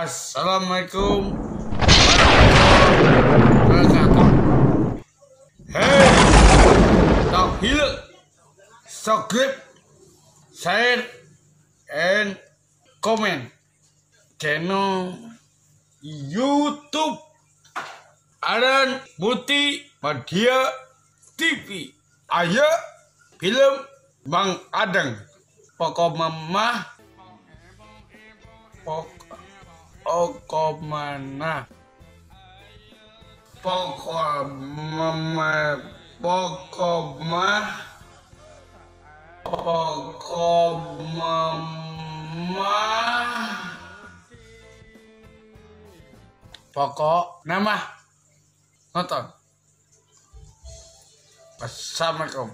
Assalamualaikum warahmatullahi wabarakatuh. Hey, tong hilep, subscribe, share, and comment channel YouTube Aran Multimedia TV. Aya film Mang Adeng. Pokok mamah, pokok mana, pokok mama, pokok mah, pokok mama, pokok nama nonton. Assalamualaikum.